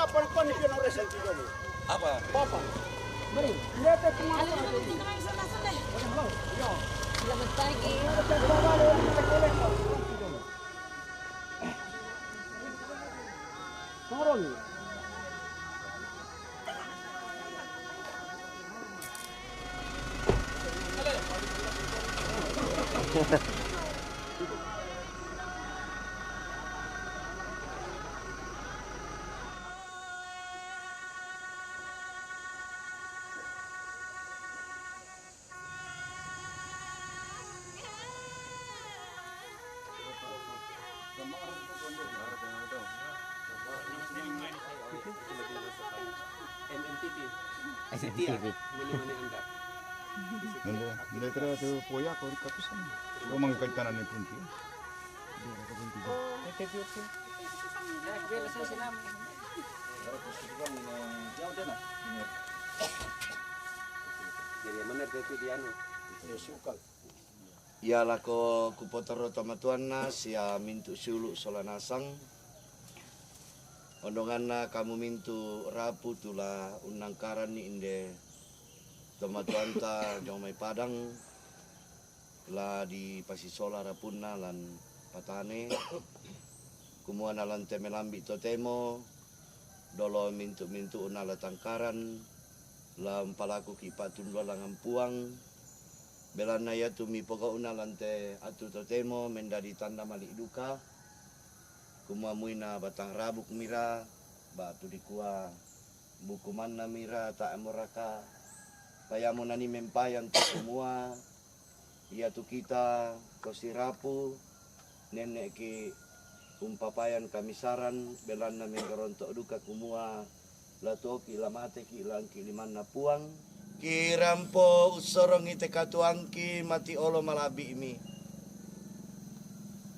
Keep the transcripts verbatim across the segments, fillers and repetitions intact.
Apa? Selamat pagi. M M T V. Setia. Mani-mani anda. Nanda, nanda tera tu poya ko rika pisan. Ko mangkai tanan ni punti. Dia ka punti. Jadi mana dia tu di anu? Iya, lako kupotorro tomatuanna sia mintu' siulu' sola nasang. Ondonganna kamu mintu' rapu tu la unnangkaranni inde tomatuanta jomai padang, la dipasisola rapunna lan patane, kumua nalan te melambi' totemo, dolo mintu'-mintu'na la tangkaran, la umpalakuki' pa'tunduan langngan Puang, belanna iatu mipogau'na lan te attu totemo mendadi tanda mali' duka, kumua muina batang rabuk mira, ba'tu dikua buku manna mira, tae' moraka, payamo nani mempayan tu kumua, iatu kita to sirapu, nenne'ki' umpapayan kamisaran, belanna mengkaronto' duka kumua, la tuoki', la mateki', la engki' limanna Puang. Kirampo ussorongi te katuoangki mati olo mala'bi'mi.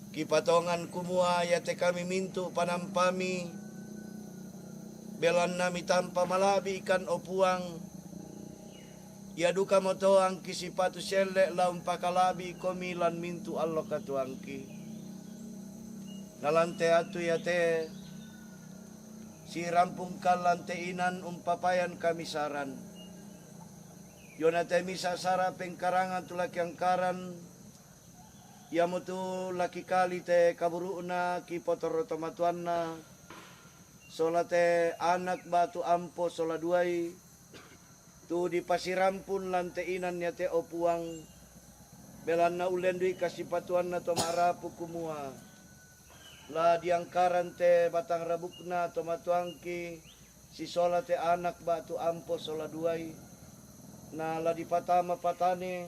Kipatongan kumua iate kami mintu' panampami, belanna mitampa mala'bi ikan, o Puang. Ia dukamoto angki sipatu selle' la umpakala'bi ikomi lan mintu' allo katuoangki. Nalan te attu iate sirampungkan lan te inan umpapayan kamisaran. Iona te misa' sara' pengkarangan tu la kiangkaran, iamotu la kikali te kaburu'na kipotorro tomatuanna, sola te anak ba'tu ampo sola duai, tu dipasirampun lan te inan iate, o Puang, belanna ullendui kasipatuanna to ma'rapu kumua, la diangkaran te batang rabukna tomatuoangki sisola te anak ba'tu ampo sola duai, na la dipatama patane,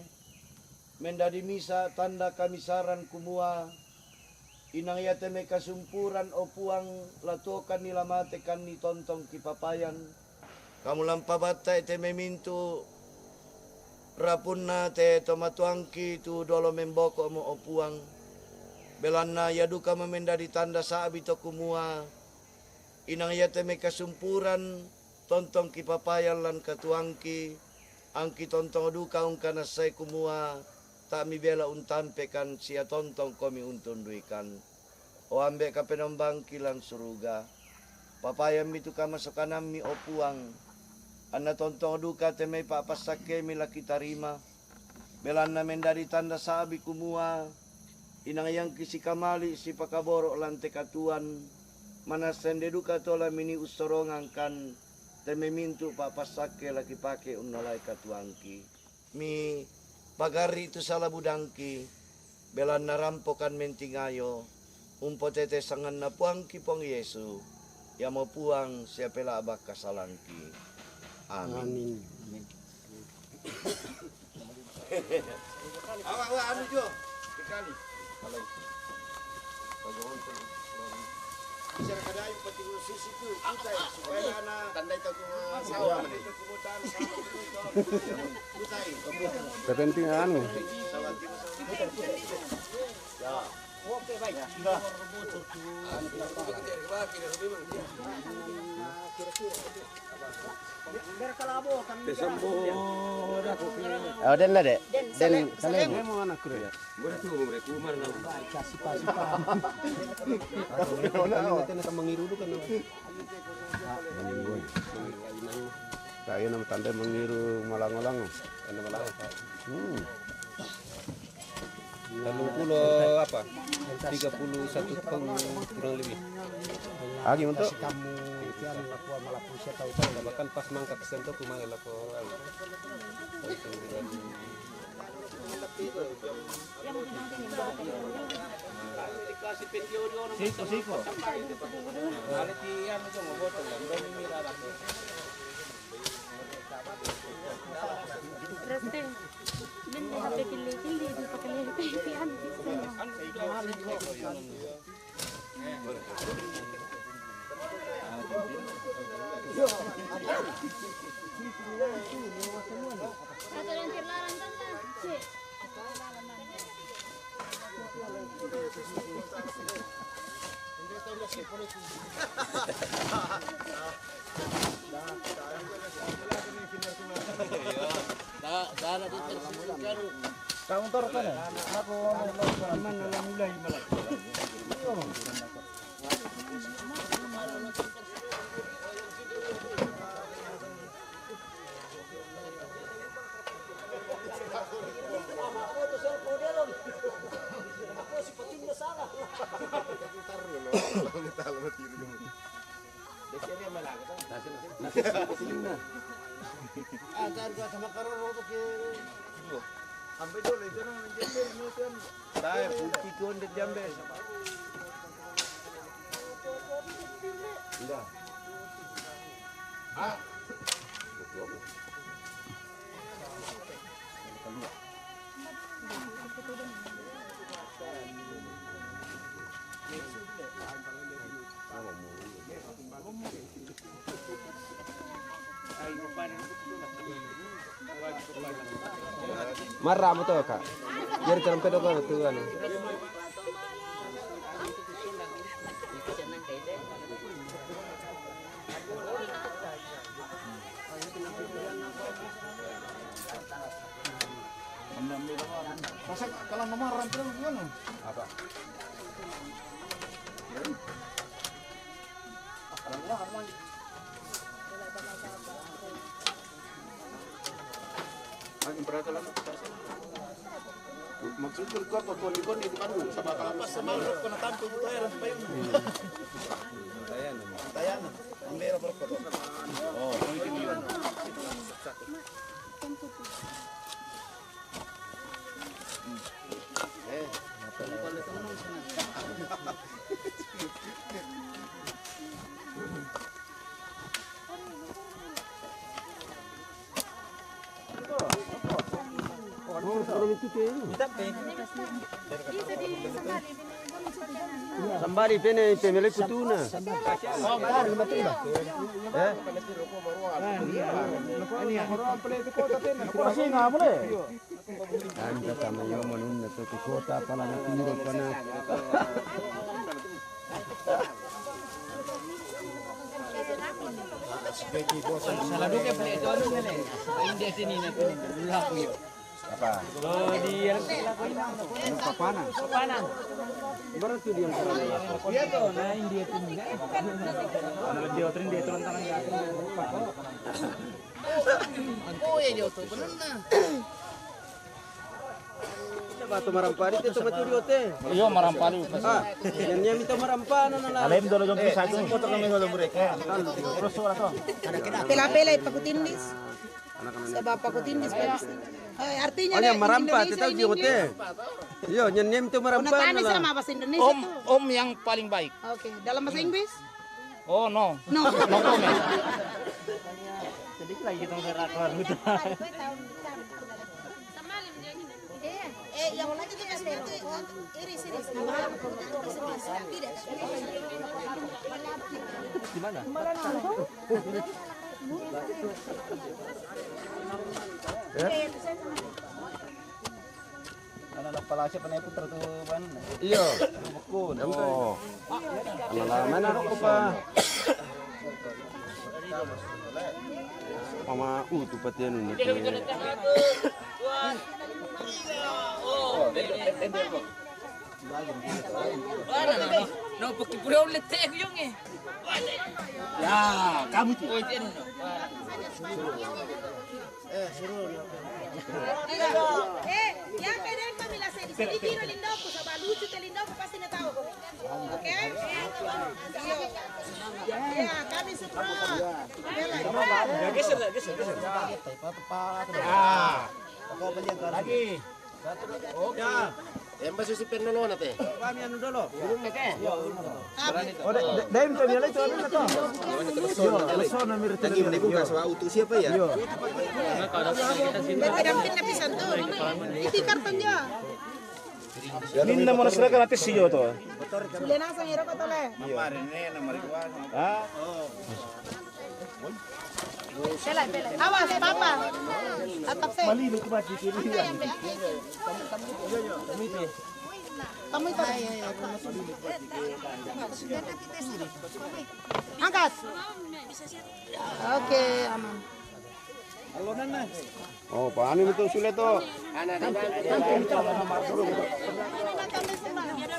mendadi misa' tanda kamisaran kumua, inang iate mai kasumpuran, o Puang, la tuokanni, la matekanni tontong kipapayan. Kamu la umpabatta'i te mai mintu' rapunna te tomatuoangki tu dolo memboko'mo, o Puang, belanna ia dukamo mendadi tanda sa'bi to kumua, inang iate mai kasumpuran tontong kipapayan lan katuoangki, angki tontong duka ungkanassai kumua, tae' mibela untampekan sia tontongkomi untunduikan. O Ambe' Kapenombangki lan suruga, papayammi tu kamasokanammi, o Puang, anna tontong duka te mai pa'passakkemi la kitarima, belanna mendadi tanda sa'bi kumua, inang iangki sikamali' sipakaboro' lan te katuoan, manassa inde duka to la mini ussorongangkan te mai mintu' pa'passakke la kipake unnolai katuoangki. Mipagarri' tu sala budangki, belanna rampokan mentingayo, umpotete sanganna Puangki Puang Yesu, iamo Puang sia pela'ba' kasalangki. Amin. Amin. Awa, awa, anu jo. Kekali. Bisa kadai pati sisi tu, kutai, supaya ana tandai taku sawah. Kutai. Terpenting anu. Ya. Oke, Oh, den la, Dek. Den, den, Kaya nama tanda mangiru malango-lango. Hmm. Telung puluh apa? Tiga puluh satu tahun kurang lebih. Agi untuk? Bahkan pas mangkat sentuh kemana lah kau. Siko, siko. Terus teh, bende H P kili-kili, di pakai H P pian, bisa. Kamu taruh sana. Aku mana mulai malah. Sampai dulu itu nang jember itu kan. Saya putih tuan di jember. Enggak. Ah. Marah betul, Kak. Jadi terempet apa betul kan? Masa kalau nomor orang terus gimana? Apa? Kalau nomor orang. Maksudnya kau apa, kau di, kau di itu kan dulu, sama kalau pas sama kau kena tampil itu air sampai. Tayan. Tayan. Ambil apa kau? Oh, itu dia. Sambali pene pemele kutuna. Eh? Kasi ngamule. Anta tama yo manunna to ki kota pala na tiro pana. Salah duke pale to anu ngene. India sini na pini. Dulu aku yo. Apa? Oh, di anu. Papana. Papana. Baru tu dia. Iya to, na India sini kan. Ana lebih otrin dia turun tanah ya. Oh, iya, jauh tuh, bener nah. Batu marampari te, toma tu diote. Iyo, marampari. Ah, yang dia minta marampa, nana la. Alem dolo jom satu. Foto kami dolo mereka. Terus suara to. Pela-pela pakutindis. Sebab pakutindis bagus. Eh, artinya oh, yang marampa, te tahu diote. Iyo, yang dia minta marampa, nana la. Sama bahasa Indonesia. Om, om yang paling baik. Oke, dalam bahasa Inggris? Oh, no. No. No comment. Sedikit lagi kita ngerak keluar gitu. Eh, yang lagi kita kasih nanti, iris, iris. Tidak. Di mana? Ya? Anak pala siapa nih putar tuh, Ban? Iya. Bukun. Oh. Anak lama nih rokok, Pak. Pama utu patian ini. No, porque por un le te yo nge. Ya, kamu tuh. Oh, itu no. Eh, ya pedem kami la sedi sedi kiro lindoko, sabab lucu te lindoko pasti na tahu ko. Oke? Iyo. Ya, kami support. Geser, geser, geser. Ah. Lagi. Oke. Yang pasti si penolona te. Kami anu dulu. Belum na te. Oh, de, de, de, itu anu na to. Yo, sono mirip lagi. Buka sama utu siapa ya? Yo. Bete dampit na pisan tu. Iti karton dia. Minna mo na serahkan nanti si yo to. Sudah nasa ngiro ko tole. Iya. Ah. Pela, pela. Awas, papa. Atap se. Mali lu kuat di kiri. Kamu itu. Angkat. Oke, aman. Oh, pani betul sulit tuh.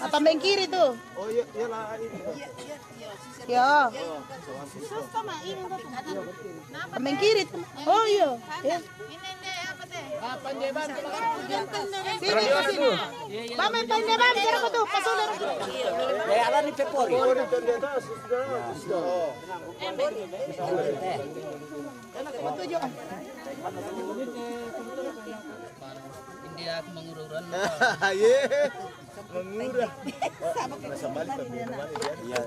Atau main kiri tuh. Oh iya, iya lah. Ya. Main kiri. Oh iya. Ya. Sini, sini. Mama, pandai bang, kira apa tuh? Pas udah. Eh, ala ni pepori. India aku mengurung-urung. Iya. Mengurah. Sama kita. Iya.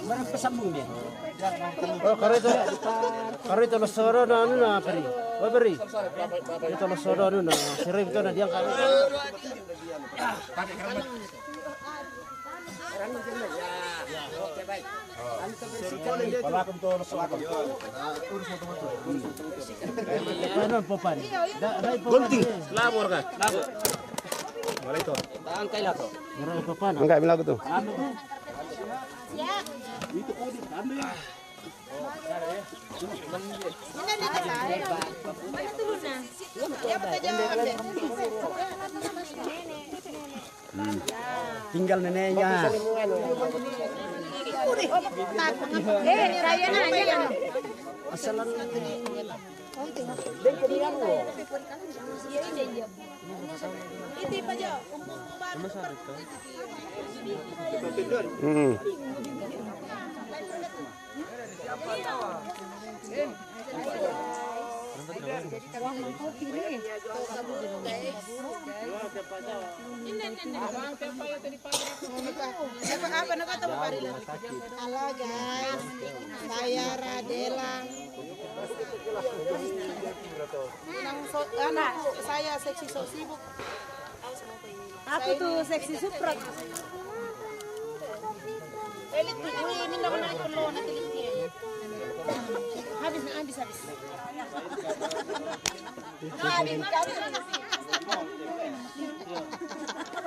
Mana pesambung dia? Oh, karo itu, karo itu lo soro na anu na peri. Oh, peri. Itu lo soro anu na, sering itu na dia karo. Gunting. Labor kan? Labor. Mulai tuh. Angkai bilang tuh. Hmm. Tinggal neneknya. Asal Halo guys, saya Radela. Nang so, anu, saya seksi so sibuk. Aku tuh seksi suprot. Elit tuh, wih, minta menaik perlu nanti. Habis, habis, habis. Habis, habis.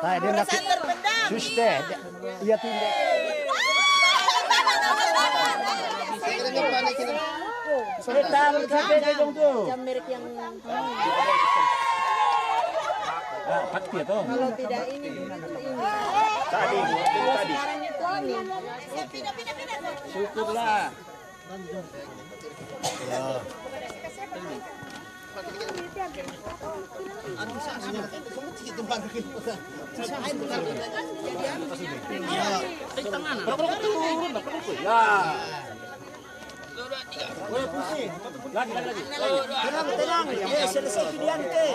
Nah, dia nak suste. Iya, tindak. Kita merek yang Ah, pati itu. Kalau tidak ini, dulu tuh ini. Tadi, tadi. Sekarang itu ini. Syukurlah. Ya. Tenang, tenang. Ya, selesai video ente.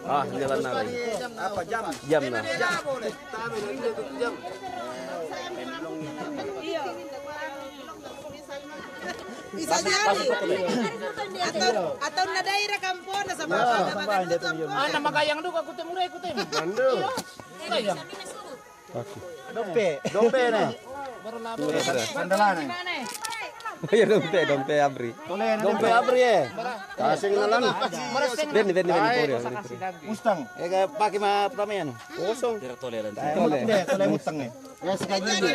Ah, jalan lagi. Apa jam? Jam nah. Jam. Bisa jadi. Atau, atau nadai rekam pona sama apa? Anak makayang duka, aku temure, aku tem. Mandu. Iya. Dompe. Dompe nih. Baru lapor. Bandelane. Ya, dompe, dompe abri. Dompe abri, eh. Kasih kenalan. Beni, beni, beni, beni. Mustang. Eh, pakai ma pertama ya, no? Kosong. Tidak toleran. Tole. Tole Mustang, eh. Ya, sekali ini.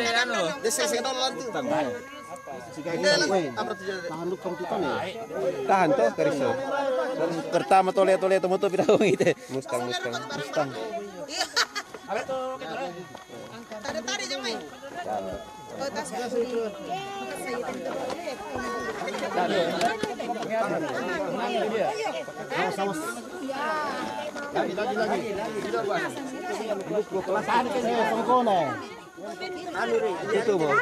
Dia saya, saya tahu lantu. Sekali ini. Tahan dulu, kamu tuh, ya. Tahan, toh, Kariso. Pertama tole, tole, temu tuh, pindah itu. Mustang, Mustang. Mustang. Ada tuh, gitu, eh. Tadi, tadi, jangan main. Oh, tas. Lagi, lagi, lagi. Itu, Bang.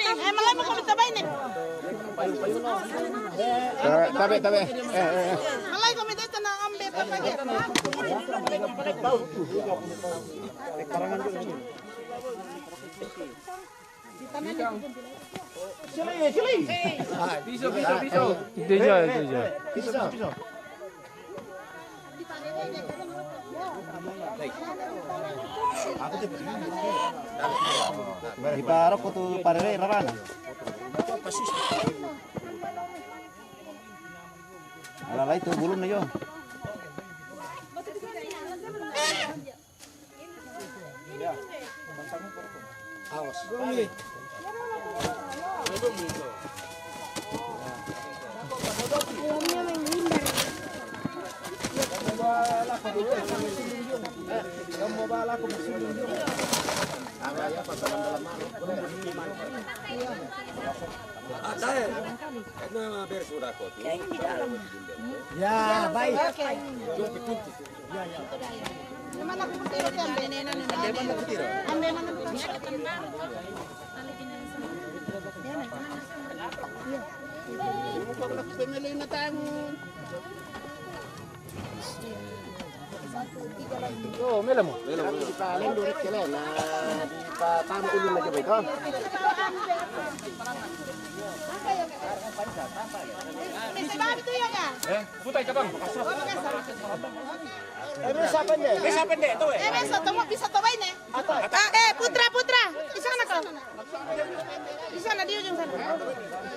Eh, malah mau kita main nih. Eh, tabe, tabe. Eh, eh, eh. Malah kami itu tenang, ambil apa aja. Sili, sili. Piso, piso, piso. Itu aja, itu aja. Piso, piso. Di parok kutu parere rarana. Ala lai tu bulun na yo. Awas. Ya, baik. Oh, mele mo. Mele mo. Di pa lendo ri kele na. Di pa tamu ulun lagi baik, oh. Eh, putai kabang. Eh, bisa pendek. Bisa pendek tu, eh. Eh, bisa tomo, bisa tomo ini. Ah, eh, Putra, Putra. Di sana kau. Di sana, di ujung sana.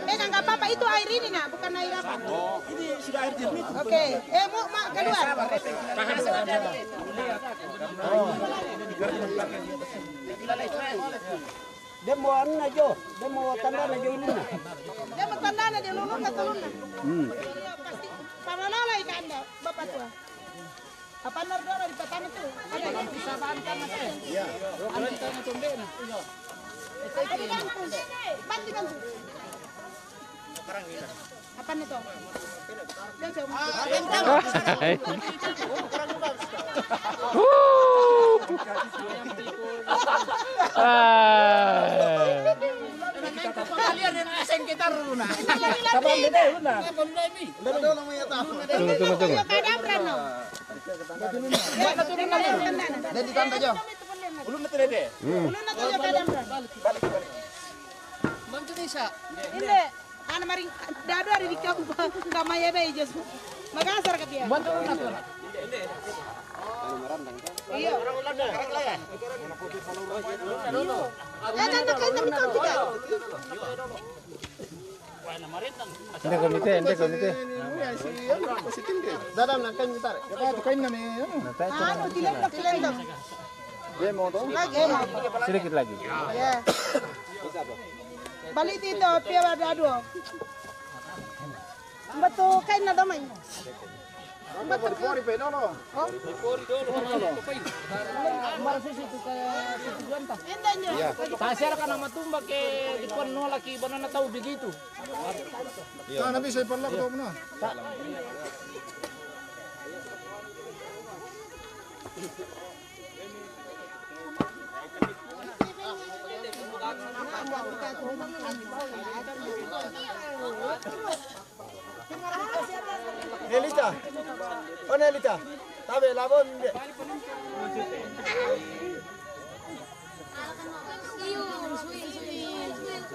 Eh, nggak apa-apa, itu air ini, nak, bukan air apa. Oh, ini sudah air jernih. Oke. Eh, mau, mau keluar. Dia mau anu na jo, dia mau tanda na jo ulun na. Dia mau tanda na jo ulun na, tulun na. Hmm. Pasti, pamana lai ka anda, Bapak Tua. Apa nar dua di petani tu? Ada yang bisa bantu, Mas, eh? Iya. Ada yang tanya tumbe, nah. Iya. Bantu, bantu. Apa nih, Tom? Dia jauh. Ah. Kalian yang asing kita, Runa. Kapan dia, Runa? Tunggu, tunggu, tunggu. Dia di tanda jauh. Ulun na tadi. Hmm. Bantu desa. Ini, ana maring dadu ari di kampung kamaya be jas. Magasar ka dia. Bantu ulun na. Iya. Ada, ada, ada, ada. Ente komite, ente komite. Dadam na kain gitar. Anu, tilem na tilem. Sedikit lagi. Ya. Balik itu, pia ada dua. Betul, kain na damai. Pori-pori pe dolo. Oh? Pori dolo. Mara susu tu ke situ ganta. Iya. Saya kan nama tumba ke di kon nolak ki banana tahu begitu. Iya. Nah, nabi saya perlu ketemu nah. Nelita. Oh, Nelita. Tabe labo mbe.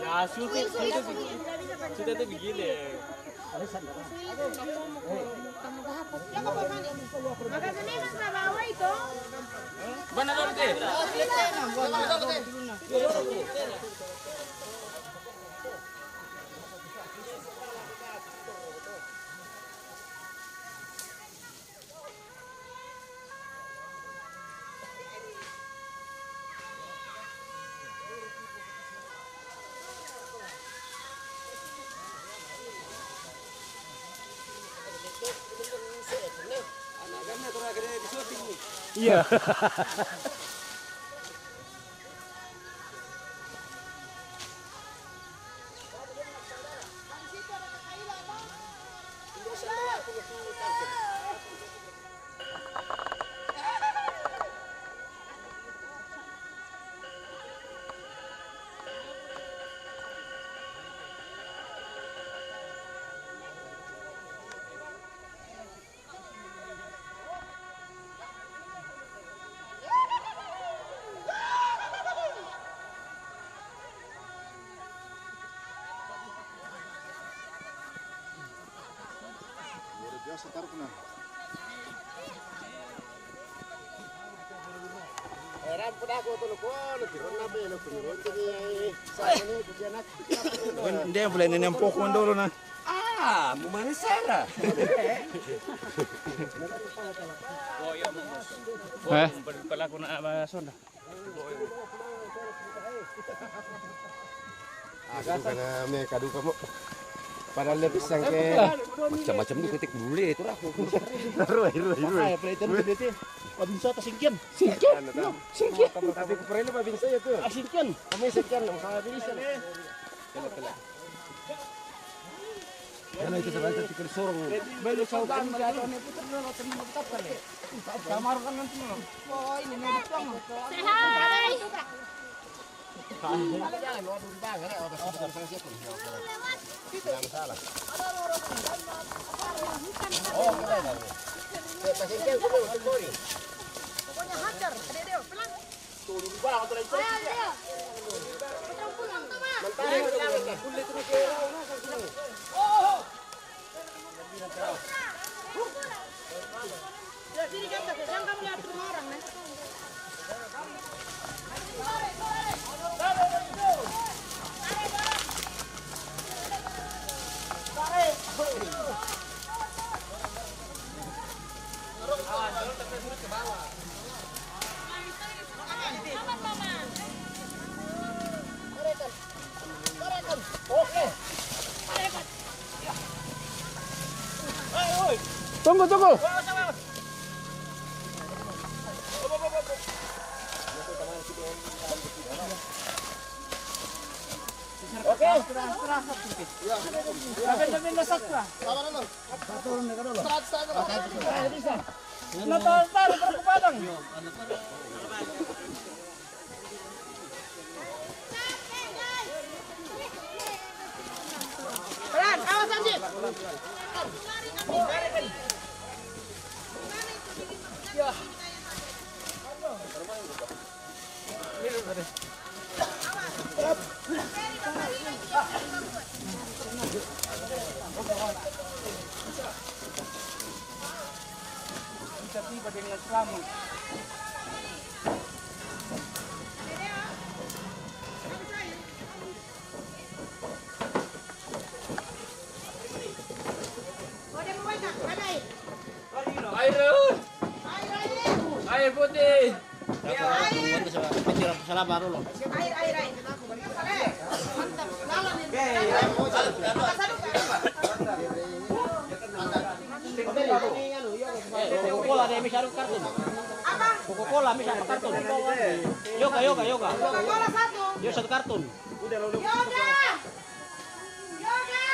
Ya, sudah, sudah, sudah, sudah begini. Mana dulu, Teh? Iya. Luar biasa tarukna. Eh, rampo dah aku tuh, lu, kok, lu, tiron apa ya, lu, tiron tuh, nih, saya nih, kucianak. Dia yang boleh nenek pokok dulu, nah. Ah, mau mana Sarah? Eh? Pelaku nak apa, Sonda? Aduh, kana me kaduka mo. Padahal dia pisang ke. Macam-macam tu ketik bule itu lah. Ruai, ruai, ruai. Makanya pala itu dia tu. Pabinsa ta singkian. Singkian? Anu, no, singkian. Tapi ku pernah pabinsa ya tu. Ah, singkian. Kami singkian, usaha bisa. Kala, kala. Yana itu sebenarnya tikil sorong. Belu saukan melihat ni putar dulu, terima kasih kali. Kamar kan nanti mau. Oh, ini mau pulang. Say hi. Pokoknya hajar, ada dia, pelan. Ayo, dia. Pelan, pelan, teman. Oh. Tunggu, tunggu. Oke. Sudah, sudah, sudah. Sudah, sudah, sudah, sudah. Sabar, Bang. Sabar, sabar. Nah, taruh, taruh, taruh ke padang. Pelan, awas, Anjir. Ya. Bisa tiba dengan selamat. Air, air putih. Sabar dulu. Coca-Cola deh, Miss, satu kartun. Apa? Coca-Cola, Miss, satu kartun. Yoga, yoga, yoga. Coca-Cola satu. Yo, satu kartun. Yoga. Yoga.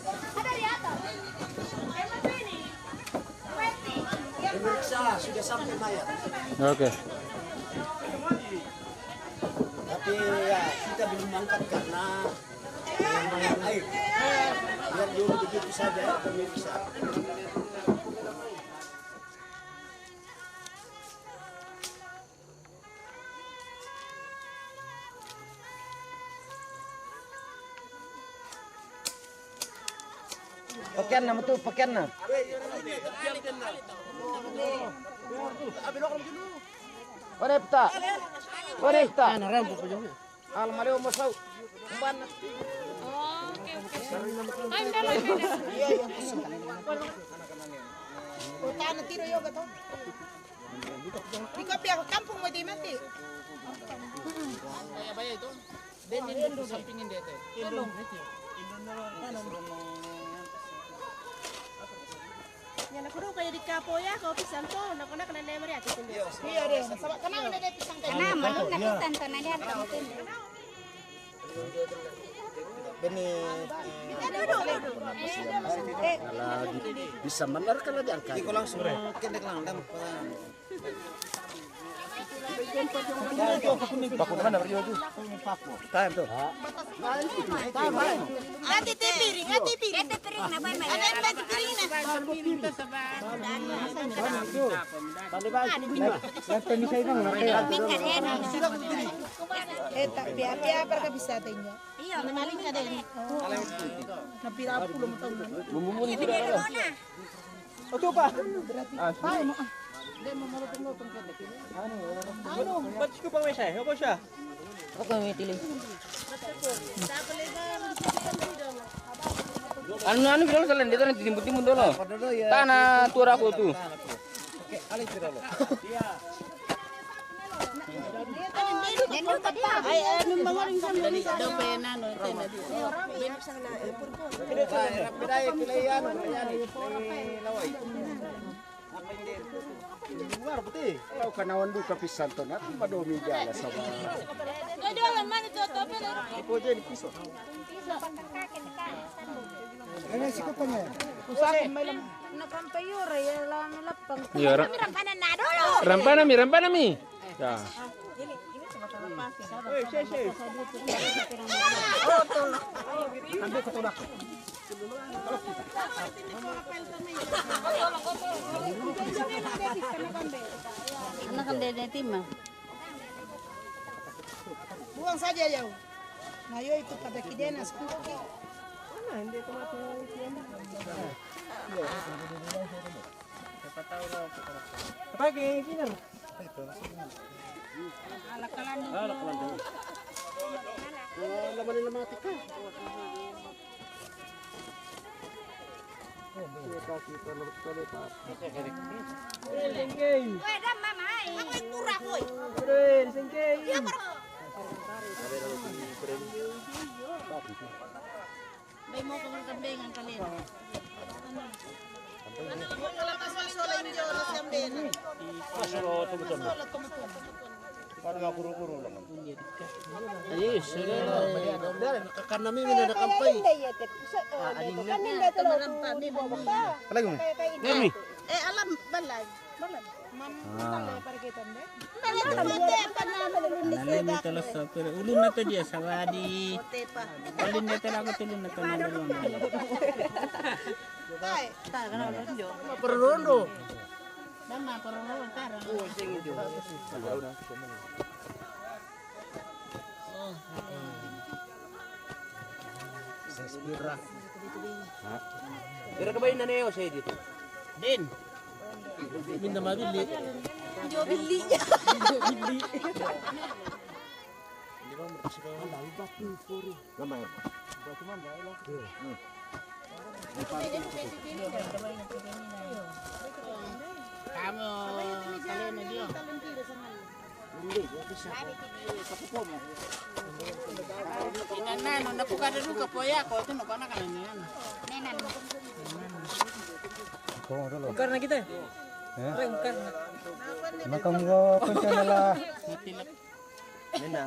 Ada di atas. Pemeriksa sudah sampai mayat. Oke. Tapi ya, kita belum angkat karena air. Biar dulu begitu saja, pemirsa. Pakaian nama tu, pakaian nama. Ore pta. Ore pta. Al maleo masau. Umban. Oh, oke, oke. Ay, dala, dala. Iya, iya. Utana tiro yoga to. Di kopia kampung mo di mati. Baya, baya itu. Dendin itu sampingin dia teh. Tolong. Yana Kudu kaya di kapo ya, kau pisang to, nak kena kena lemari aku tu. Iya deh, sama kenapa dia pisang tadi? Nah, malu nak pisang to, nah, dia tak mungkin. Bene. Bisa benar kalau diangkat. Iko langsung kendek langdam. Baku mana beri tu? Tahan tu. Ati te piring, ati piring. Ati piring na bai mai. Ati piring na. Minta saya dong. Minta dia. Eta pia pia para ka bisa tenyo. Iya, maling ka din. Na pira pulo mo taon na. Bumubuni ko na. Oto pa. Ay. Ano, ba't ko pang may siya? Ako siya. Ako may tili. Ano, ano, ginawa sa landi, ito na titimbun-timbun dolo. Tana, tura ko tu. Ay, ano, mga rin sa mga rin sa mga rin. Kau kanawan du ka pisang to na, madomi jala sama. Ipo dyan, piso. Ano si Kutang eh? Usakin, may lam- Nakampayura, ya, lam lapang. Iya, ra- Rampana na dulu. Rampana mi, rampana mi. Ya. Anak kan dede tima. Buang saja jauh. Nah, yo itu kata kidena sepupu. Apa kayak gini? Anak-anak. Anak-anak. Oh, lama-lama mati kan? Weh, dan mama, eh. Aku kurang, woi. Iya, baru. May mo kong kambengan kalian. Wala ka sa sola, hindi oras yung bena. Paso, tumutunog. Parang guru-guru lang. Ayos, eh. Dahil, kakanami, minanakampay. Ah, alin na? Kanin na talaga. Talaga mo? Nami? Eh, alam, balag. Balag. Ma'am, ah. Balag, para kita, hindi? Balag, balag. Nalimi talo sa, pero ulo na to diya, sa wadi. Ulo na talaga, tulo na to na. Ay. Pero rondo. Mama, pero rondo, tara. Oo, sige, sige. Sa Spira. Ha? Pero ka ba yung nanayaw siya dito? Din. Minda mabili. Hindi mabili. Hindi mabili. Hindi ba, marami sila. Ang dami ba? Two, four. Gamay. Batu man, dahil lang. Hmm. Kamu, kalian na diyo. Inanano, napukada duka po yako, ito na ko na kanan. Nenan. Ungkar na kita. Eh? Pre, ungkar na. Makamgo ko na la. Nena.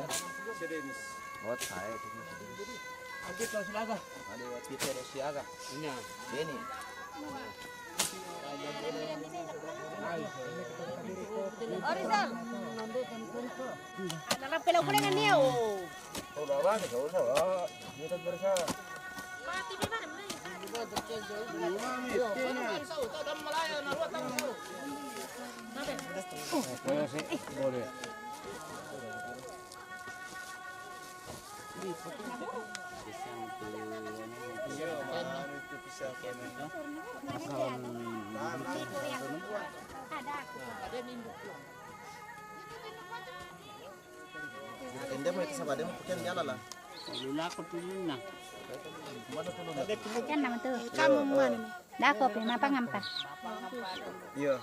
What? Agi to silaga. Adi wa tite do siaga. Ina. Beni. Orizal. Ana la pela ko na niya o. Udah ba, udah ba. Kita bersama. Hindi mo ito sa bade mo, putihan niya lala. Lula ko tulun na. Yan naman to. Kamu mo ano? Dako, pinapangampas. Iya.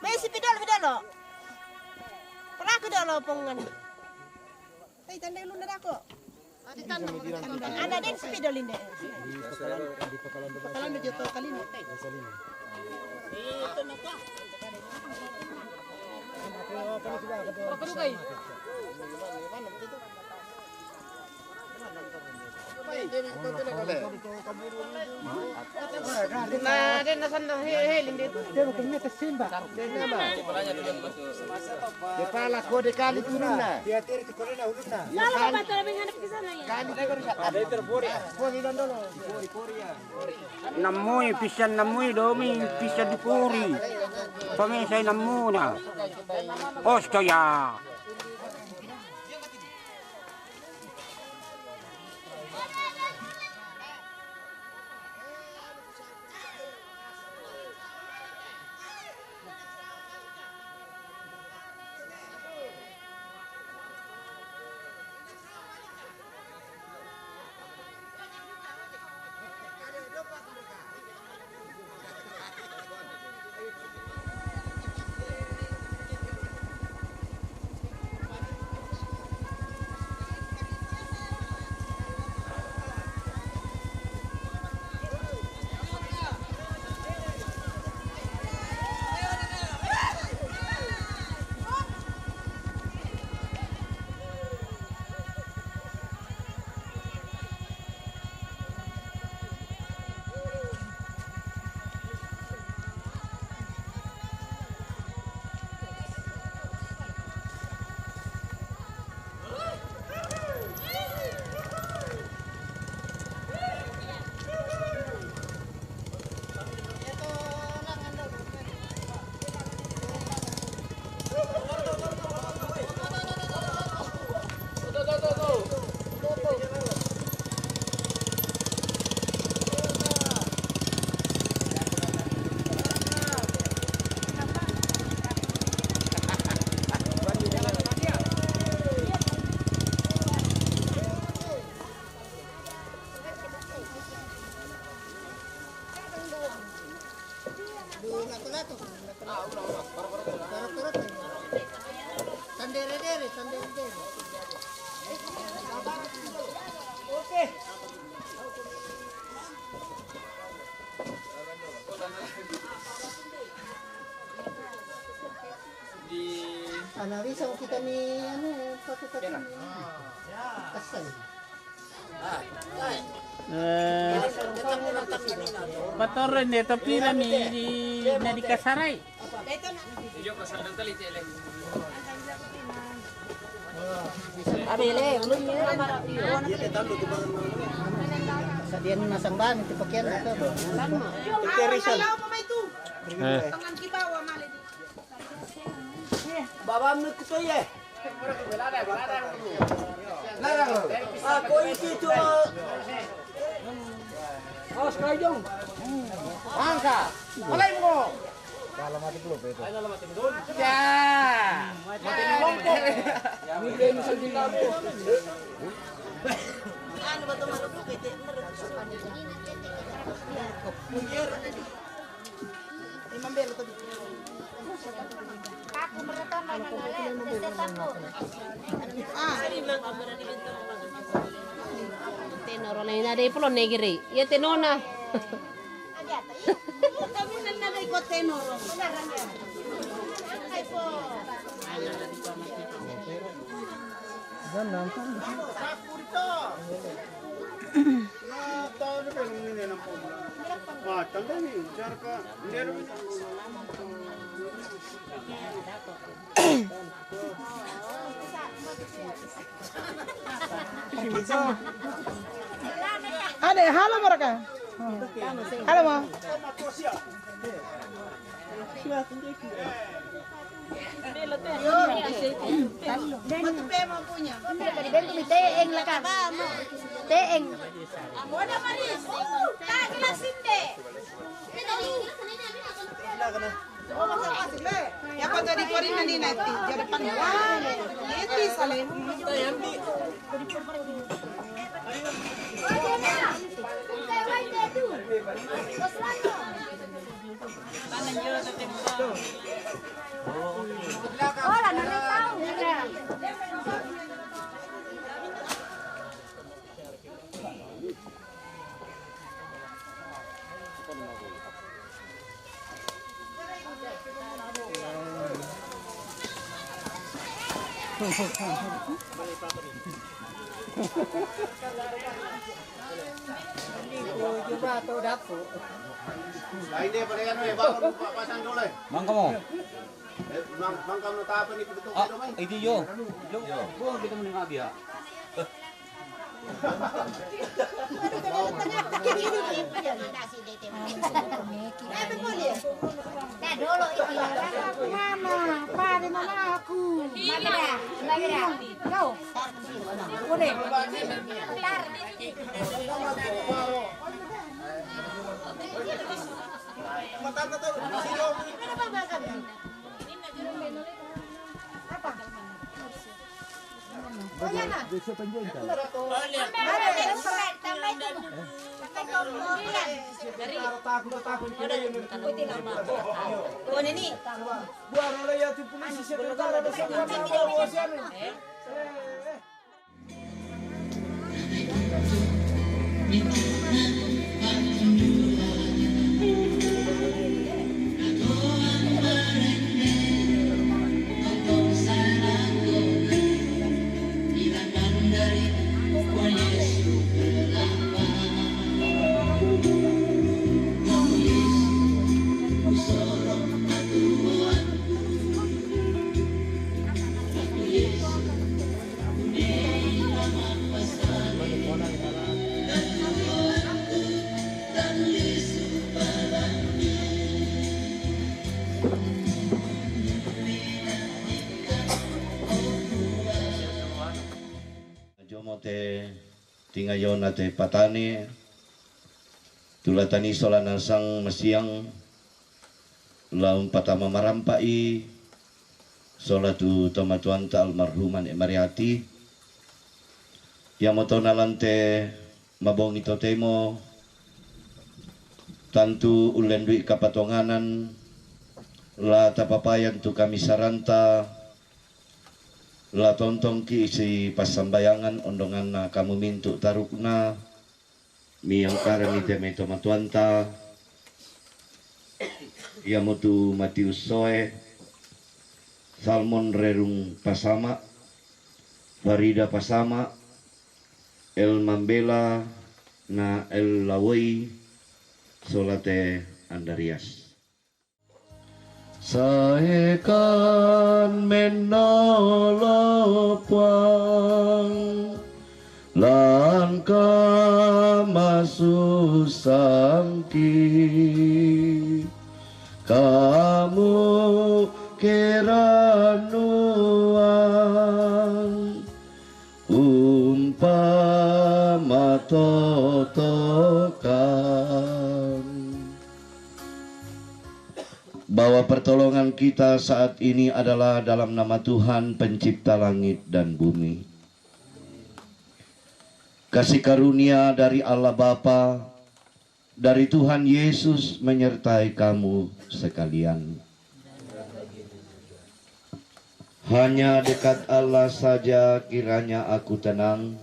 May si Pidol, Pidol, oh. Kuda lopongan. Tai tanda lu nda ko. Ada den spidol inde. Pakalan do joto kali ni. Na den na sanda he he linde tu. Kepala kode kali turun na. Kalau bapak terlebih ngadep ke sana ya. Kali. Namui pisan namui domi pisan dukuri. Pamesai namuna. Ostoya. Analisa kita ni anu, pakai tadi ni. Kasih. Eh, patoro ne to pira mi di na di kasarai. Abele, ulun ni. Sadian masang ban itu pakaian itu. Terisan. Eh. Baba mikuto ye. Larang. Ako isi tu. Awas kau jong. Angka. Malai mo. Kalau mati belum itu. Ya. Mati kelompok. Anu batu malu itu. Tenoro na ina dei pulo negeri. Ia tenona. Ade, halo baraka. Halo ma. Teeng laka. Teeng. Buena Maris. Tagi la sinde. Ya pa jadi korin na ni nati. Jadi pan. Iti sale. Hola, no me estaba. Ini pada yang eh, bangun, Pak, pasang dulu, eh. Mang kamu? Eh, Mang, Mang kamu tak apa nih, betul, Ah, betul, Mang? Ini yo. Yo. Yo. Buang kita menengah dia. Mama, pa, di mana aku? Magra, magra. Go. Boleh. Apa? Jomo te tingayona te patane, tulatani sola nasang masiang, laung patama marampa i, sola tu tomatuanta almarhum Ane Mariati, iamoto nalante mabongi totemo, tantu ullendui kapatonganan, la tapapayan tu kamisaranta, la tontongki isi passambayangan ondonganna kamu mintu tarukna, miangkarami te mai tomatuanta, iamotu Matius Soe, Salmon Rerung Pasama, Farida Pasama, El Mambela, na El Lawoi, sola te Andarias. Saekan mennolo Puang, lan kamasusangki, kamu kerannuang umpama totokan. Bahwa pertolongan kita saat ini adalah dalam nama Tuhan, pencipta langit dan bumi. Kasih karunia dari Allah Bapa, dari Tuhan Yesus menyertai kamu sekalian. Hanya dekat Allah saja kiranya aku tenang.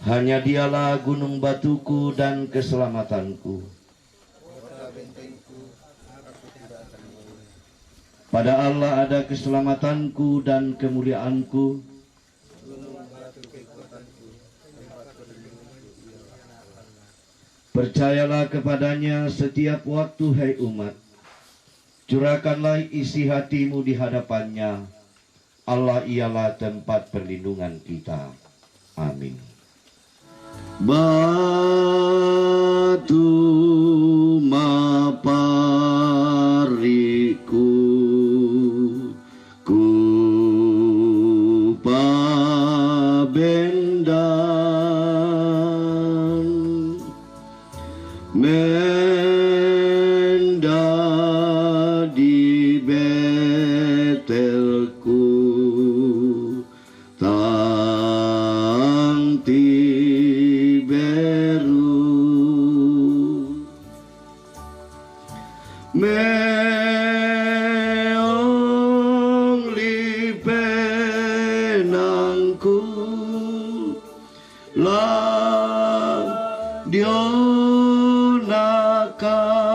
Hanya Dialah gunung batuku dan keselamatanku. Pada Allah ada keselamatanku dan kemuliaanku. Percayalah kepada-Nya setiap waktu, hai umat. Curahkanlah isi hatimu di hadapan-Nya. Allah ialah tempat perlindungan kita. Amin. Batu mapariku ku pabendan, mendadi Betelku tang tiberu. Meong lipenangku la diona kalemi.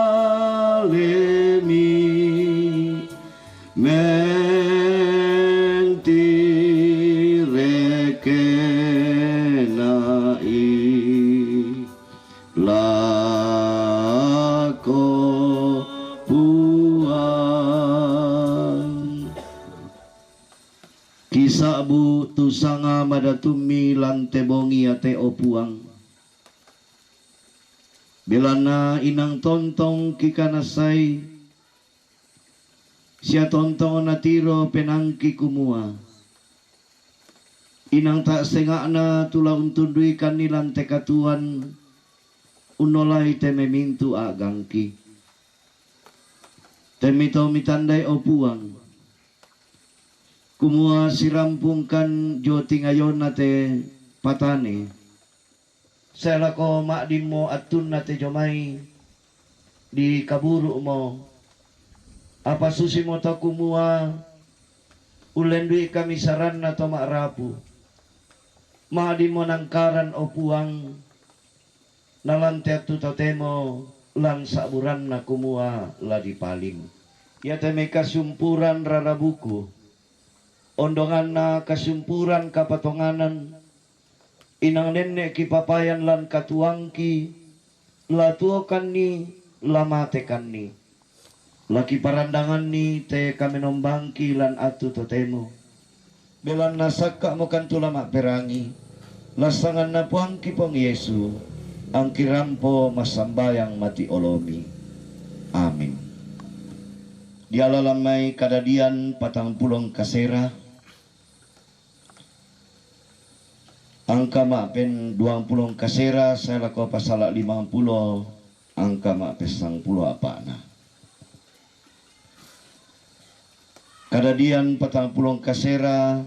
Tu sanga madatummi lan te bongi iate, o Puang. Belanna inang tontong kikanasai, sia tontong natiro penaangki kumua, inang tassenga'na tu la untunduikanni lan te katuoan unnolai te memintu a'gangki. Temmi to mitandai, o Puang, kumua sirampungkan dio tingayonna te patane, sae lako ma'dimmo attunna te jomai dikaburu'mo. Apa susimo to kumua ullendui kamisaranna to ma'rapu, ma'dimmo nangkaran, o Puang, nalan te attu totemo lan sa'buranna kumua la dipaling. Iate mai kasumpuran rarabuku, ondonganna kasumpuran kapatonganan, inang nenne' kipapayan lan katuoangki, la tuokanni, la matekanni. La kiparandanganni te kamenombangki lan attu totemo. Belanna sakka'mokan tu la ma'perangi, la sanganna Puangki Puang Yesu, angki rampo massambayang mati olomi. Amin. Diala lan mai Kadadian patangpulo kasera, angka ma'pen duangpulo kasera sae lako pasala limangpulo, angka ma'pessangpulo apa'na. Kadadian patangpulo kasera,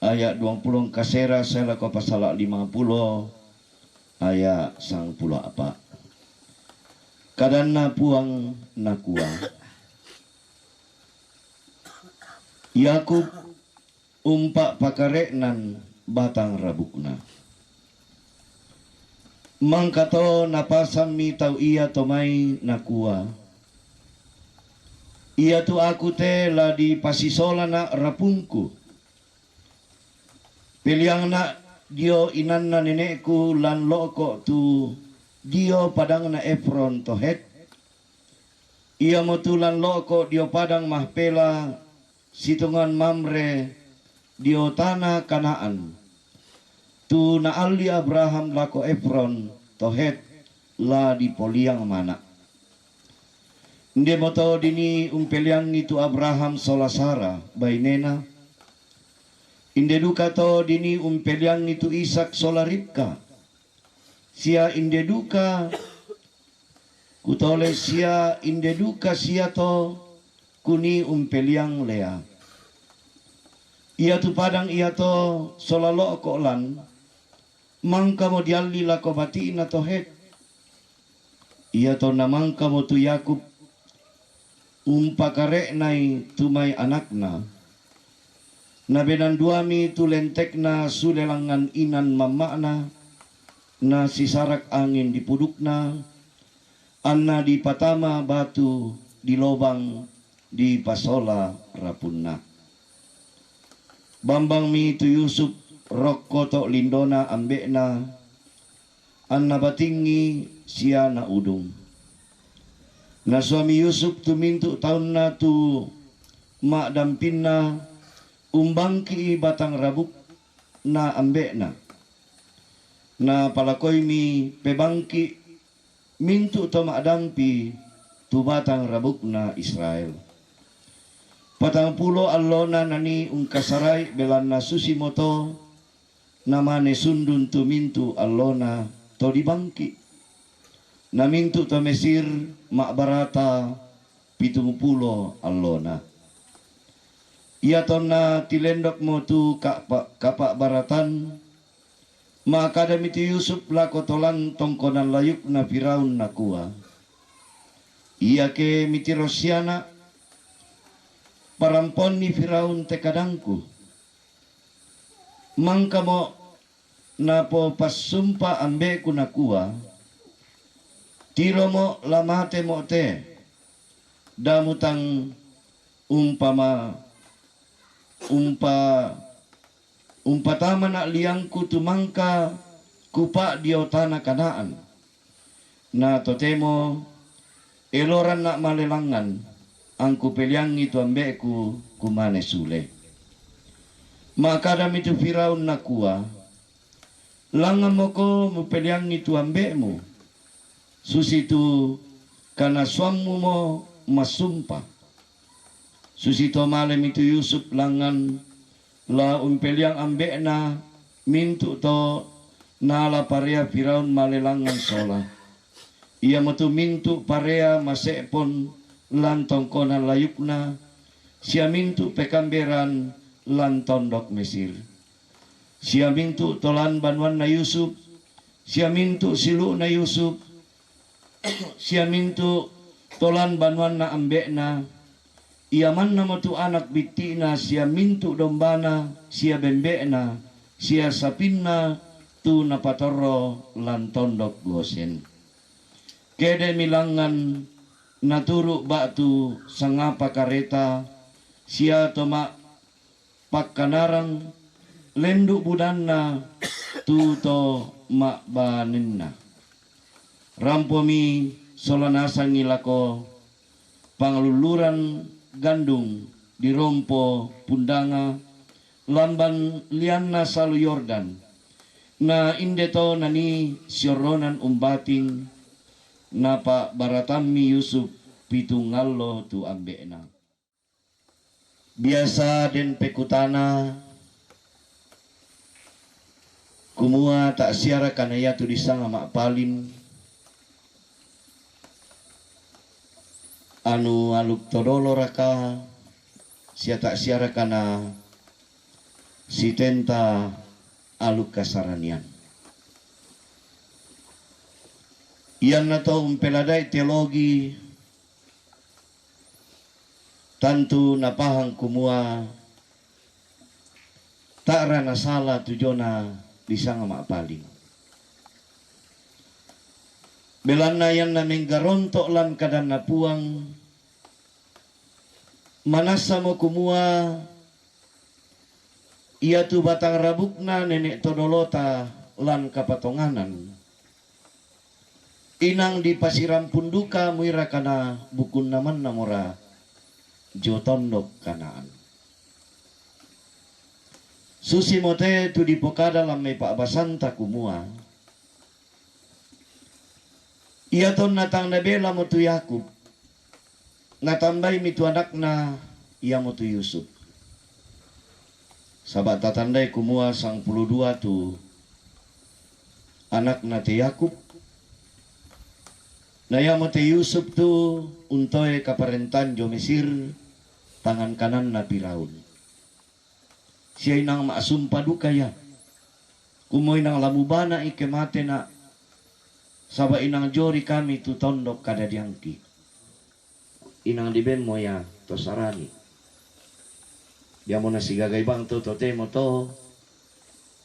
aya' duangpulo kasera sae lako pasala limangpulo, aya' sangpulo apa'. Kadanna Puang nakua, Yakub umpa'pakare'nan batang rabukna. Mangkato napasammi tau iato mai nakua, iatu aku te la dipasisolana' rapungku. Peliangna' dio inanna nene'ku lan lo'ko' tu dio padangna Efron to Het, iamotu lan lo'ko' dio padang Mahpela sitongan Mamre dio tana Kanaan, tu naalli Abraham lako Efron to Het la dipoliang mana'. Indemoto dinii umpeliangi tu Abraham sola Sara, bainena. Inde dukato dinii umpeliangi tu Ishak sola Ribka. Sia inde duka kutole sia inde duka sia to kunii umpeliang Lea. Iatu padang iato sola lo'ko' lan, mangkamo dialli lako bati'na to Het. Iatonna mangkamo tu Yakub umpakare'nai tu mai anakna. Nabenang duami tu lentekna sule langngan inan mamma'na, nasisarak angin di pudukna, anna dipatama batu di lobang dipasola rapunna. Bambangmi tu Yusuf rokko to' lindona ambe'na, anna batingngi sia naudung. Nasuami Yusuf tu mintu' taunna tu ma'dampinna umbangki'i batang rabukna ambe'na. Napalakoimi pebangki' mintu' to ma'dampi tu batang rabukna Israel. Patangpulo allona nanii ungkasarai, belanna susimoto namane sundun tu mintu' allona to dibangki'. Na mintu' to Mesir ma'barata pitungpulo allona. Iatonna tilendokmo tu ka'pa-, kapa'baratan, ma'kadami tu Yusuf lako tolan tongkonan layukna Firaun nakua, iake mitiro siana', paramponni Firaun te kadangku. Mangkamo napopassumpa ambe'ku nakua, tiromo' la matemo' te, da mutang umpama, umpa-, umpatamana' liangku tu mangka kupa' dio tana Kanaan. Na totemo eloranna' male langngan, angku peliangi tu ambe'ku kumane sule. Ma'kadami tu Firaun nakua, "Langngan moko mupeliangi tu ambe'mu, susitu kanasuammu mo massumpa." Susito malemi tu Yusuf langngan la umpeliang ambe'na, mintu' to nala parea Firaun male langngan sola. Iamotu mintu' parea mase'pon lan tongkonan layukna, sia mintu' pekamberan lan tondok Mesir. Sia mintu' to lan banuanna Yusuf, sia mintu' siulu'na Yusuf, sia mintu' to lan banuanna ambe'na, ia mannamo tu anak bitti'na sia mintu' dombana sia bembe'na sia sapinna tu napatorro lan tondok Gosen. Kede'mi langngan naturu' ba'tu sangapa kareta sia to ma- pakkanarang lendu' budanna tu to ma'baninna. Rampomi sola nasangi lako pangalulluran gandung di rompo pundanga lamban lianna Salu Yordan. Na inde to nanii siorronan umbating, napa'baratammi Yusuf pitung allo tu ambe'na. Biasa den pekutana kumua, ta'siaraka na iatu disanga ma'paling, anu aluk todoloraka, sia ta'siaraka na sitenta aluk kasaranian. Iannato umpeladai teologi tantu napahang kumua ta'ra nasala tu diona disanga ma'paling. Belanna ianna menggaronto' lan kadanNa Puang, manassamo kumua iatu batang rabukna nene' todolota lan kapatonganan inang dipasirampun duka muirakana bukunna mannamora dio tondok Kanaan. Susimo te tu dipokada lan mai pa'basanta kumua, iatonna tang nabelamo tu Yakub, natambaimi tu anakna iamotu Yusuf. Saba' tatandai kumua sangpulo dua tu anakna te Yakub, na iamo te Yusuf tu untoe kaparentan dio Mesir, tangan kananna Firaun. Sia inang ma'sumpa duka ia, kumua inang la mubana'i ke matena', saba' inang dio ri kami tu tondok kadadiangki. Inang dibenmo ia to sarani. Diamo nasigagai bang to totemo to,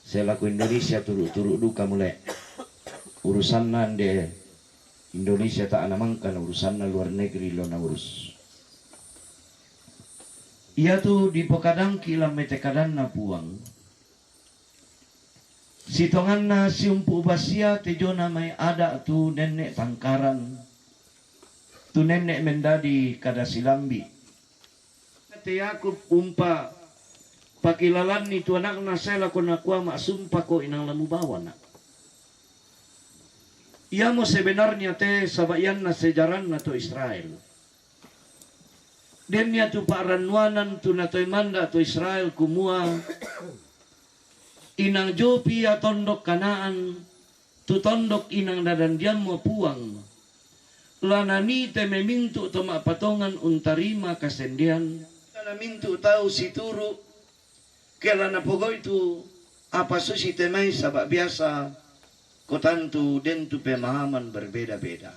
selako Indonesia turu'-turu' duka mule. Urusanna ande Indonesia ta'a namangka na urusanna luar negeri lo naurus. Iatu dipokadangki lan mai te kadanNa Puang, sitonganna siumpu' basia te diona mai ada' tu nenne' tangkaran, tu nenne' mendadi kada silambi'. Te Yakub umpa pakilalanni tu anakna sae lako nakua, ma'sumpako inang la mubawana'. Iamo sebenarnya te, saba' ianna sejaranna to Israel. Den ia tu pa'rannuanan tu natoe manda' to Israel kumua, inang diopi ia tondok Kanaan, tu tondok inang nadandiammo Puang, la nanii te mai mintu' to ma'patongan untarima kasendean, na mintu' tau situru', ke la napogau'i tu apa susi te mai, saba' biasa ko tantu den tu pemahaman berbeda-beda.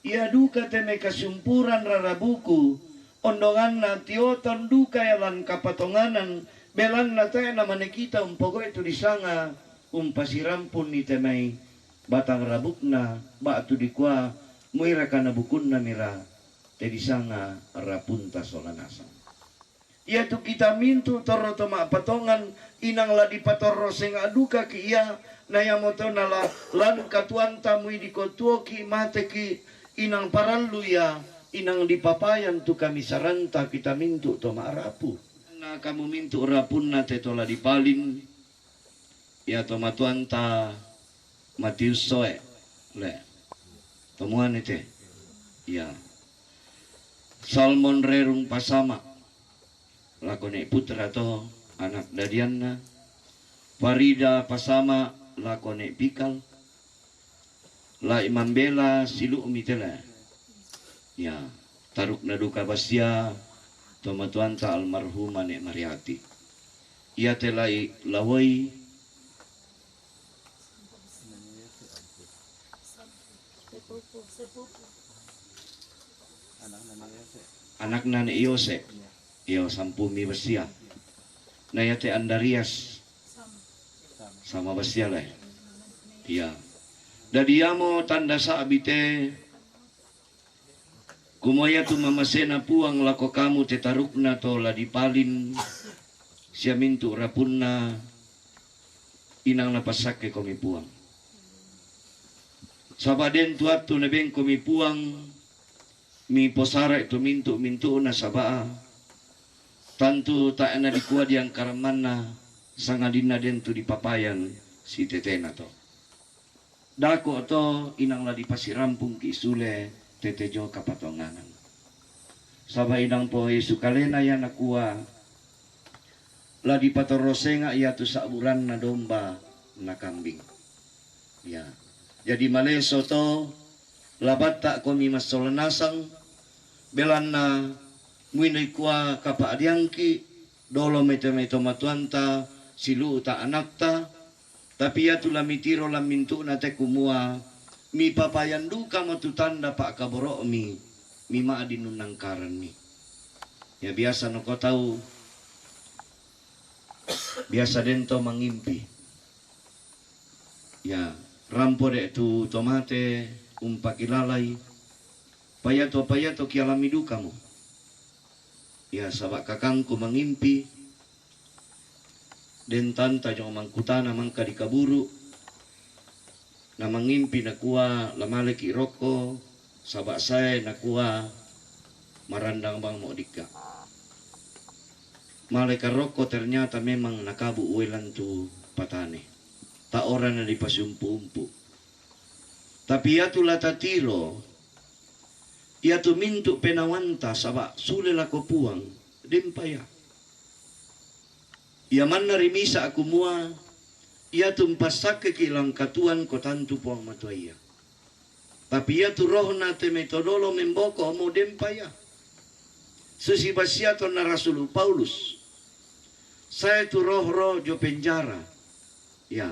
Ia duka te mai kasumpuran rarabuku, ondonganna tioton duka ia lan kapatonganan, belanna tae' namane kita umpogau'i tu disanga umpasirampun i te mai batang rabukna, ba'tu dikua muirakana bukunna mira te disanga rapunta sola nasang. Iatu kita mintu' torro to ma'patongan, inang la dipatorro senga' dukaki' ia, na iamoto nala lan katuoanta muidi ko tuoki' mateki', inang parallu ia, inang dipapayan tu kamisaranta kita mintu' to ma'rapu. Kamu mintu' rapunna te tola dipalin, ia tomatuanta Matius Soe, le. Tomuane te. Ia. Salmon Rerung Pasama, lako ne' Putra to, anak dadianna. Farida Pasama, lako ne' Pikal. La'i Mambela Silu'mi te le. Ia, tarukna duka bassia tomatuanta almarhumah Ne' Mariati. Ia te la'i Lawoi, anakna Ne' Yose. Io, sampumi bassia. Na ia te Andarias sama bassia le. Ia. Dadi iamo tanda sa'bi te, kumua iatu mamasena Puang lako kamu te tarukna to la dipalin, sia mintu' rapunna, inang napassakke komi Puang. Saba' den tu attu nabengkomi Puang, miposara'i tu mintu'-mintu'na, saba' tantu tae' nadikua diangkara manna, sangadinna den tu dipapayan sitetena to. Dako' to inang la dipasirampungki' sule tete jo kapatonganan. Saba' inang poesu kalena ia nakua, la dipatorro senga' iatu sa'buranna domba na kambing. Ia. Jadi maleso to, la batta'komi massola nasang, belanna muinoi kua kapa'diangki', dolo mete-mete matuanta, silu'uta anakta, tapi iatu la mitiro la mintu'na te kumua, mipapayan dukamo tu tanda pa'kaboro'mi, mima'din unnangkaranni. Ia biasa noko tau, biasa den to mangimpi. Ia, rampo de' tu to mate umpakilalai, paiato-paiato kialami dukamo. Ia, saba' kakangku mangimpi, den tanta jo mangkutana mangka dikaburu', na mangimpi nakua la maleki' rokko, saba' sae nakua marandang bangmo dikka'. Maleka' rokko ternyata memang nakabu' uelan tu patane. Ta'ora na dipasiumpu-umpu. Tapi iatu la tatiro, iatu mintu' penawanta saba' sule lako Puang, denpa ia. Ia manna rimisa' kumua, iatu mpassakkeki' langkatuan ko tantu Puang Matua ia. Tapi iatu rohna te metodolo memboko'mo denpa ia. Susi bassia tonna rasulu' Paulus. Sae tu roh-roh jo penjara. Ia,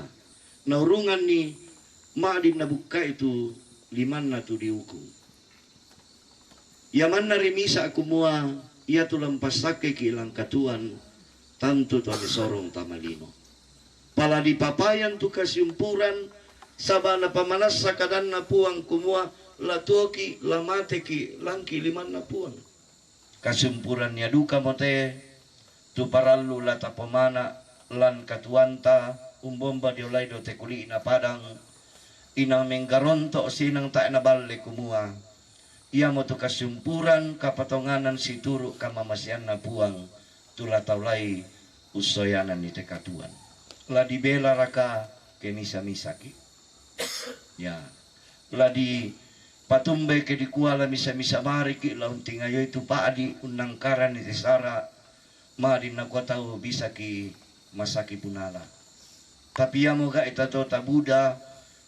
naurunganni ma'din nabukka'i tu limanna tu diukung. Ia manna rimisa' kumua, iatu la mpassakkeki' langkatuan, tantu to mesorong tama lino. Pala dipapayan tu kasiumpuran, saba' napamanassa kadanna Puang kumua, la tuoki', la mateki', langki' limanna Puang. Kasiumpuran ia dukamo te, tu parallu la tapomana' lan katuanta umbomba dio lai do te kuli'na padang, inang menggaronto' sinang tae' naballe kumua, iamotu kasiumpuran kapatonganan situru' kamamaseanna Puang, tu la tau lai ussoyananni te katuan. La dibelaraka ke misa-misaki'? Ia, la dipatumbai ke dikua la misa-misa bariki' la untingayoi tu pa'di' unnangkaranni te sara', ma'din nakua tau bisaki' masaki' punala. Tapi iamo ga'i tato tabuda,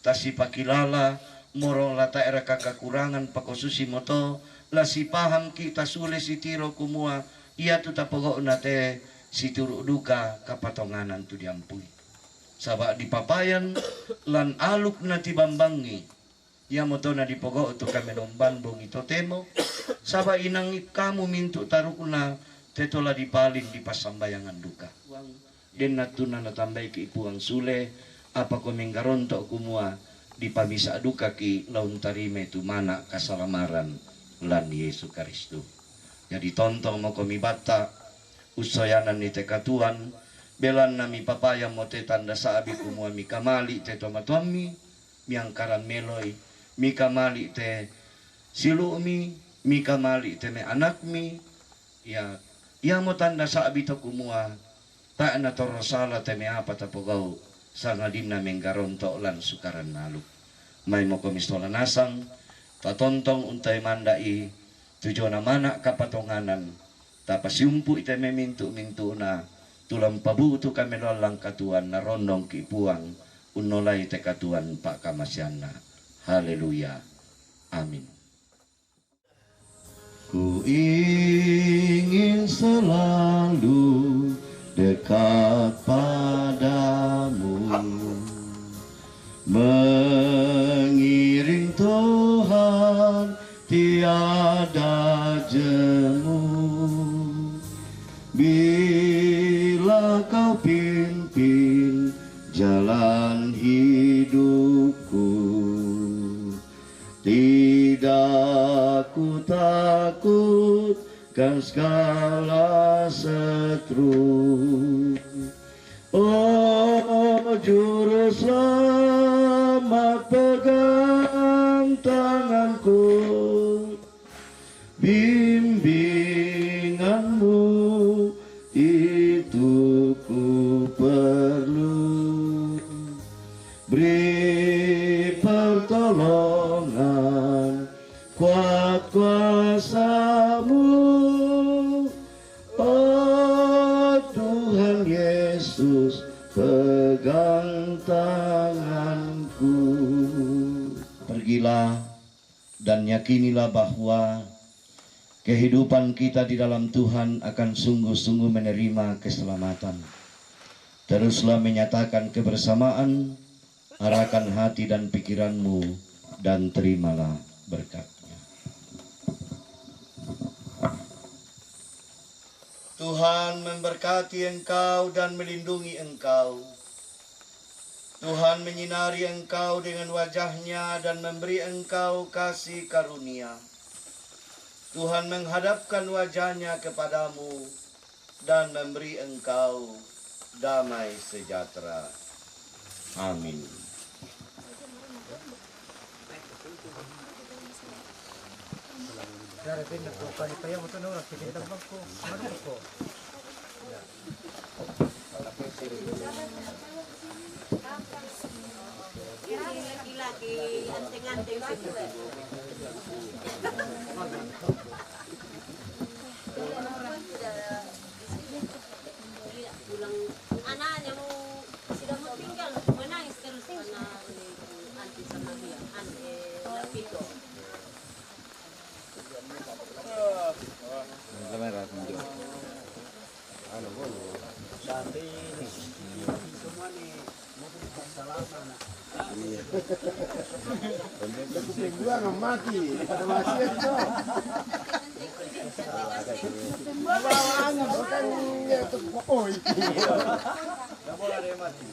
tasipakilala, morong la tae'raka kakurangan pakosusimo to, la sipahamki' tasule sitiro kumua iatu tapogau'na te situru' duka kapatonganan tu diampui. Saba' dipapayan lan aluk natibambangi, iamoto nadipogau' tu kamenomban bongi totemo, saba' inangi kamu mintu' tarukna te tola dipalin dipassambayangan duka. Den nattunna natambaiki' Puang sule, apa ko menggaronto' kumua dipamisa' dukaki' la untarimai tu mana' kasalamaran lan Yesu Karistus. Jadi tontongmokomi batta', ussoyananni te katuan, belanna mipapayammo te tanda sa'bi kumua mikamali' te tomatuammi, miangkarang meloi, mikamali' te silu'mi, mikamali' te me' anakmi, ia Iamo tanda sa'bi to kumua, tae' natorro sala te meapa tapogau', sangadinna menggaronto' lan Sukaran aluk. Maimoko mistola nasang, tatontong untae manda'i, tujona mana' kapatonganan, tapasiumpu'i te memintu'-mintu'na, tu la umpabu'tu kameloan lan katuoan narondongki' Puang, unnolai te katuoan pa'kamaseanna. Haleluya. Amin. Ku ingin selalu dekat padamu, mengiring Tuhan tiada jemu. Bila kau pimpin jalan hidupku, tidak ku takutkan segala setru. Oh Juru Selamat, pegang tanganku, bimbinganmu itu ku perlu. Beri pertolongan, kuat kuasamu, oh Tuhan Yesus, pegang tanganku. Pergilah dan yakinilah bahwa kehidupan kita di dalam Tuhan akan sungguh-sungguh menerima keselamatan. Teruslah menyatakan kebersamaan, arahkan hati dan pikiranmu, dan terimalah berkatnya. Tuhan memberkati engkau dan melindungi engkau. Tuhan menyinari engkau dengan wajahnya dan memberi engkau kasih karunia. Tuhan menghadapkan wajahnya kepadamu dan memberi engkau damai sejahtera. Amin. Ini laki-laki anteng-anteng semua. Pulang anaknya mau, sudah mau tinggal, menangis terus anak ini, anti sama dia, anti Lapito. Sampai ini, semua nih, mau salaman. Iya. Itu gua mati, pada mati itu. Bawaannya bukan itu, oh, itu. Nggak boleh ada yang mati.